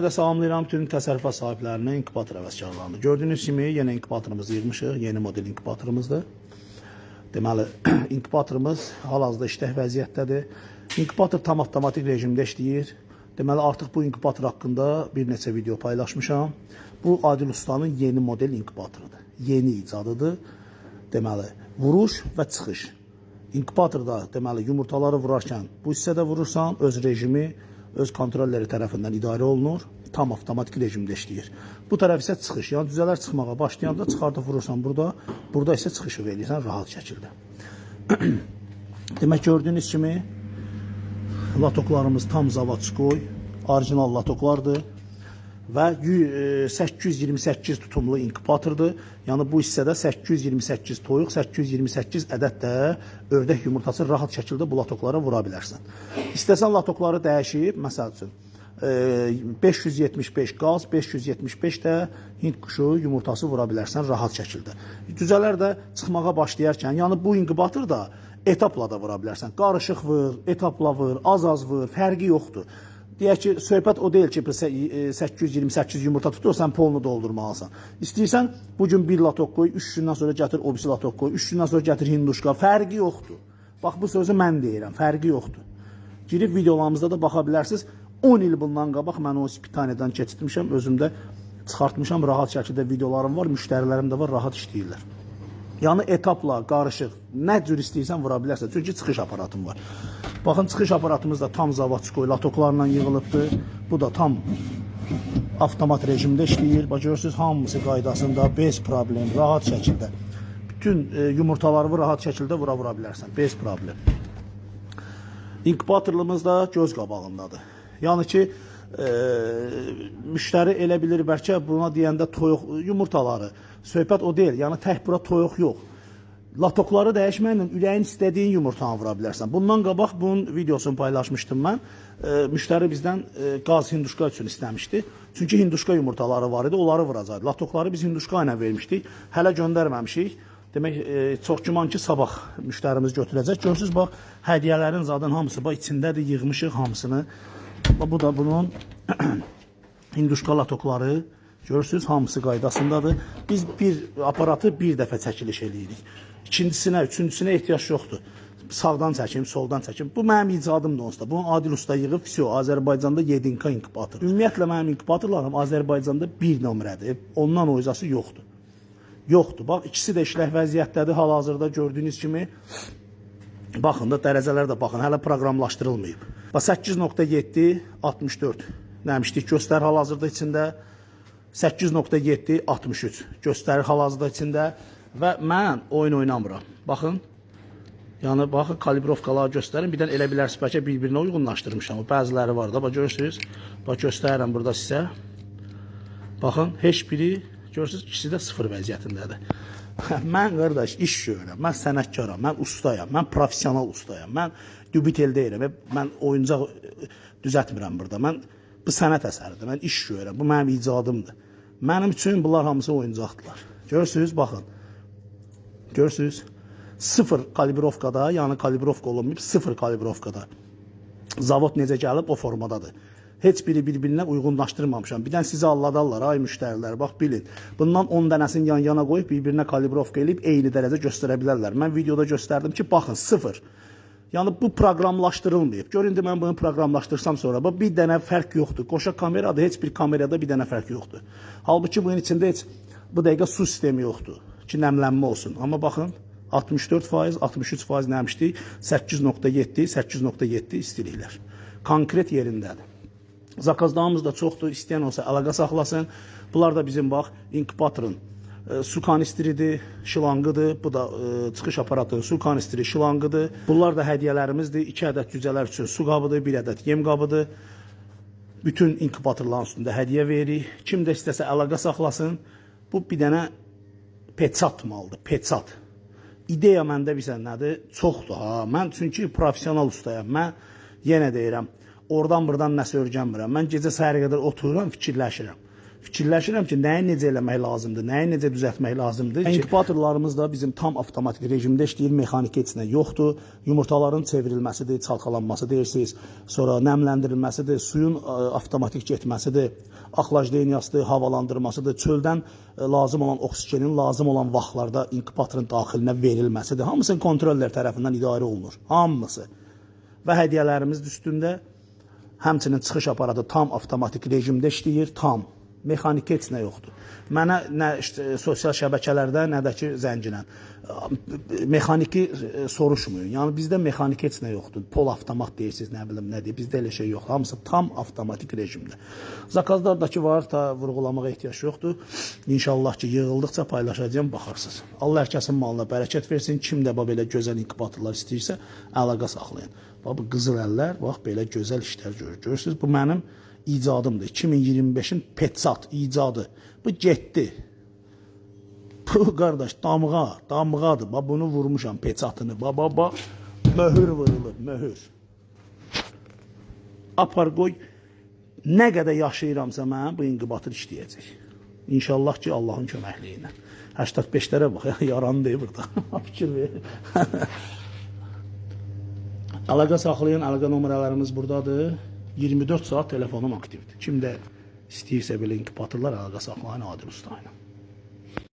Də salamlayıram bütün təsərrüfat sahiblərini, inkubator həvəskarlarını. Gördüyünüz kimi yenə inkubatorumuzu yığmışıq. Yeni model inkubatorumuzdur. Deməli, inkubatorumuz hal-hazırda işlək vəziyyətdədir. İnkubator tam avtomatik rejimdə işləyir. Deməli, artıq bu inkubator haqqında bir neçə video paylaşmışam. Bu Adil Ustanın yeni model inkubatorudur. Yeni icadıdır. Deməli, vuruş və çıxış. İnkubatorda deməli yumurtaları vurarkən bu hissədə vurursan, öz rejimi, öz kontrolleri tərəfindən idarə olunur. Tam avtomatik rejimdə işləyir. Bu tərəf isə çıxış. Yəni cücələr çıxmağa başlayanda çıxardıb vurursan burada, burada isə çıxışı verirsən rahat şəkildə. Demək gördüyünüz kimi latoklarımız tam zavodskoy, orijinal latoklardır və 828 tutumlu inkubatordur. Yəni bu hissədə 828 toyuq, 828 ədəd də ördək yumurtası rahat şəkildə bu latoklara vura bilərsən. İstəsən latokları dəyişib, məsəl üçün 575 qaz, 575 də hind quşu yumurtası vura bilərsən rahat şəkildə. Cücələr də çıxmağa başlayarkən, yəni bu inkubator da etapla da vura bilərsən. Qarışıq vur, etapla vur, az-az vur, fərqi yoxdur. Deyək ki, söhbət o deyil ki, 828 yumurta tutur, sən polnu doldurmalısan. İstəyirsən, bu gün bir latok qoy, 3 gündən sonra gətir o birisi latok qoy, 3 gündən sonra gətir hinduşka, fərqi yoxdur. Bax, bu sözü mən deyirəm, fərqi yoxdur. Girib videolarımızda da baxa bilərsiniz. 10 il bundan qabaq mən o ispitaniyadan keçirtmişəm, özüm də çıxartmışam, rahat şəkildə videolarım var, müştərilərim də var, rahat işləyirlər. Yəni etapla, qarışıq, nə cür istəyirsən vura bilərsən. Çünki çıxış aparatım var. Baxın, çıxış aparatımız da tam zavodskoy latoklarla yığılıbdır. Bu da tam avtomat rejimdə işləyir. Bax görürsüz, hamısı qaydasında, bez problem, rahat şəkildə. Bütün yumurtaları rahat şəkildə vura bilərsən, bez problem. İnkubatorumuz da göz qabağındadır. Yəni ki, müştəri elə bilir bəlkə buna deyəndə toyuq yumurtaları. Söhbət o deyil. Yəni tək bura toyuq yox. Latokları dəyişməklə ürəyin istədiyin yumurtanı vura bilərsən. Bundan qabaq bunun videosunu paylaşmışdım mən. Müştəri bizdən qaz hinduşka üçün istəmişdi. Çünki hinduşka yumurtaları var idi, onları vuracaqdı. Latokları biz hinduşka ilə vermişdik. Hələ göndərməmişik. Demək, çox güman ki, sabah müştərimiz götürəcək. Görürsüz, bax, hədiyyələrin zaten hamısı bax içindədir, yığmışıq hamısını. Bax, bu da bunun hinduşka latokları. Görürsüz, hamısı qaydasındadır. Biz bir aparatı bir dəfə çəkiliş eləyirik. İkincisinə, üçüncüsünə ehtiyac yoxdur. Sağdan çəkim, soldan çəkim. Bu mənim icadımdır onsuz da. Bunu Adil Usta yığıb, vsyo, Azərbaycanda 7K inkubator. Ümumiyyətlə mənim inkubatorlarım Azərbaycanda bir nömrədir. Ondan o izası yoxdur. Yoxdur. Bax, ikisi də işlək vəziyyətdədir. Hal-hazırda gördüyünüz kimi. Baxın da, dərəcələr də baxın, hələ proqramlaşdırılmayıb. Bax 8.7 64 nəmişlik göstərir hal-hazırda içində. 8.7 63 göstərir hal-hazırda içində və mən oyun oynamıram. Baxın. Yəni baxın, kalibrovkaları göstərin. Bir dənə elə bilərsiniz bəlkə bir-birinə uyğunlaşdırmışam. Bəziləri var da, bax görürsüz. Bax göstərirəm burada sizə. Baxın, heç biri görürsüz, ikisi də sıfır vəziyyətindədir. Mən qardaş iş görürəm, mən sənətkaram, mən ustayam, mən professional ustayam. Mən dübitel deyirəm, mən oyuncaq düzəltmirəm burada. Mən bu sənət əsəridir. Mən iş görürəm. Bu mənim icadımdır. Mənim üçün bunlar hamısı oyuncaqdırlar. Görürsüz, baxın. Görürsüz? Sıfır kalibrovkada, yəni kalibrovka olunmayıb, sıfır kalibrovkada. Zavod necə gəlib o formadadır. Heç biri bir-birinə uyğunlaşdırmamışam. Bir dənə sizi alladarlar, ay müştərilər, bax bilin. Bundan 10 dənəsini yan-yana qoyub bir-birinə kalibrovka eləyib eyni dərəcə göstərə bilərlər. Mən videoda göstərdim ki, baxın, sıfır. Yəni bu proqramlaşdırılmayıb. Gör indi mən bunu proqramlaşdırsam sonra bax bir dənə fərq yoxdur. Qoşa kamerada heç bir kamerada bir dənə fərq yoxdur. Halbuki bunun içində heç bu dəqiqə su sistemi yoxdur ki, nəmlənmə olsun. Amma baxın 64%, 63% nəmişlik, 8.7, 8.7 istiliklər. Konkret yerindədir. Zakazlarımız da çoxdur. İstəyən olsa əlaqə saxlasın. Bunlar da bizim bax inkubatorun su kanistridir, şılanqıdır. Bu da çıxış aparatının su kanistri, şılanqıdır. Bunlar da hədiyyələrimizdir. 2 ədəd cücələr üçün su qabıdır, 1 ədəd yem qabıdır. Bütün inkubatorların üstündə hədiyyə veririk. Kim də istəsə əlaqə saxlasın. Bu bir dənə peçat maldır, peçat. İdeya məndə bilirsən nədir? Çoxdur ha. Mən çünki professional ustayam. Mən yenə deyirəm, oradan buradan nəsə öyrənmirəm. Mən gecə səhərə qədər otururam, fikirləşirəm. Fikirləşirəm ki, nəyi necə eləmək lazımdır, nəyi necə düzəltmək lazımdır. İnkubatorlarımız da bizim tam avtomatik rejimdə işləyir, mexaniki heç nə yoxdur. Yumurtaların çevrilməsidir, çalxalanması deyirsiniz, sonra nəmləndirilməsidir, suyun avtomatik getməsidir, axlajdeniyasıdır, havalandırmasıdır, çöldən lazım olan oksigenin lazım olan vaxtlarda inkubatorun daxilinə verilməsidir. Hamısı kontroller tərəfindən idarə olunur. Hamısı. Və hədiyyələrimiz üstündə həmçinin çıxış aparatı tam avtomatik rejimdə işləyir, tam. Mexaniki heç nə yoxdur. Mənə nə işte, sosial şəbəkələrdə, nə də ki zənginə mexaniki soruşmayın. Yəni bizdə mexaniki heç nə yoxdur. Pol avtomat deyirsiniz, nə bilim nədir. Bizdə elə şey yoxdur. Hamısı tam avtomatik rejimdə. Zakazlardakı var, ta vurğulamağa ehtiyac yoxdur. İnşallah ki yığıldıqca paylaşacağam, baxarsınız. Allah hər kəsin malına bərəkət versin. Kim də bax belə gözəl inkubatorlar istəyirsə, əlaqə saxlayın. Bax bu qızıl əllər, bax belə gözəl işlər görür. Görürsüz, bu mənim icadımdır. 2025-in Petsat icadı. Bu getdi. Bu qardaş damğa, damğadır. Bax bunu vurmuşam peçatını. Bax bax bax. Möhür vurulub, möhür. Apar qoy. Nə qədər yaşayıramsa mən bu inkubator işləyəcək. İnşallah ki Allahın köməkliyi ilə. 85-lərə bax, yarandı burada. Fikir ver. Əlaqə saxlayın, əlaqə nömrələrimiz buradadır. 24 saat telefonum aktivdir. Kim də istəyirsə belə inkubatorlar əlaqə saxlayın Adil Usta ilə.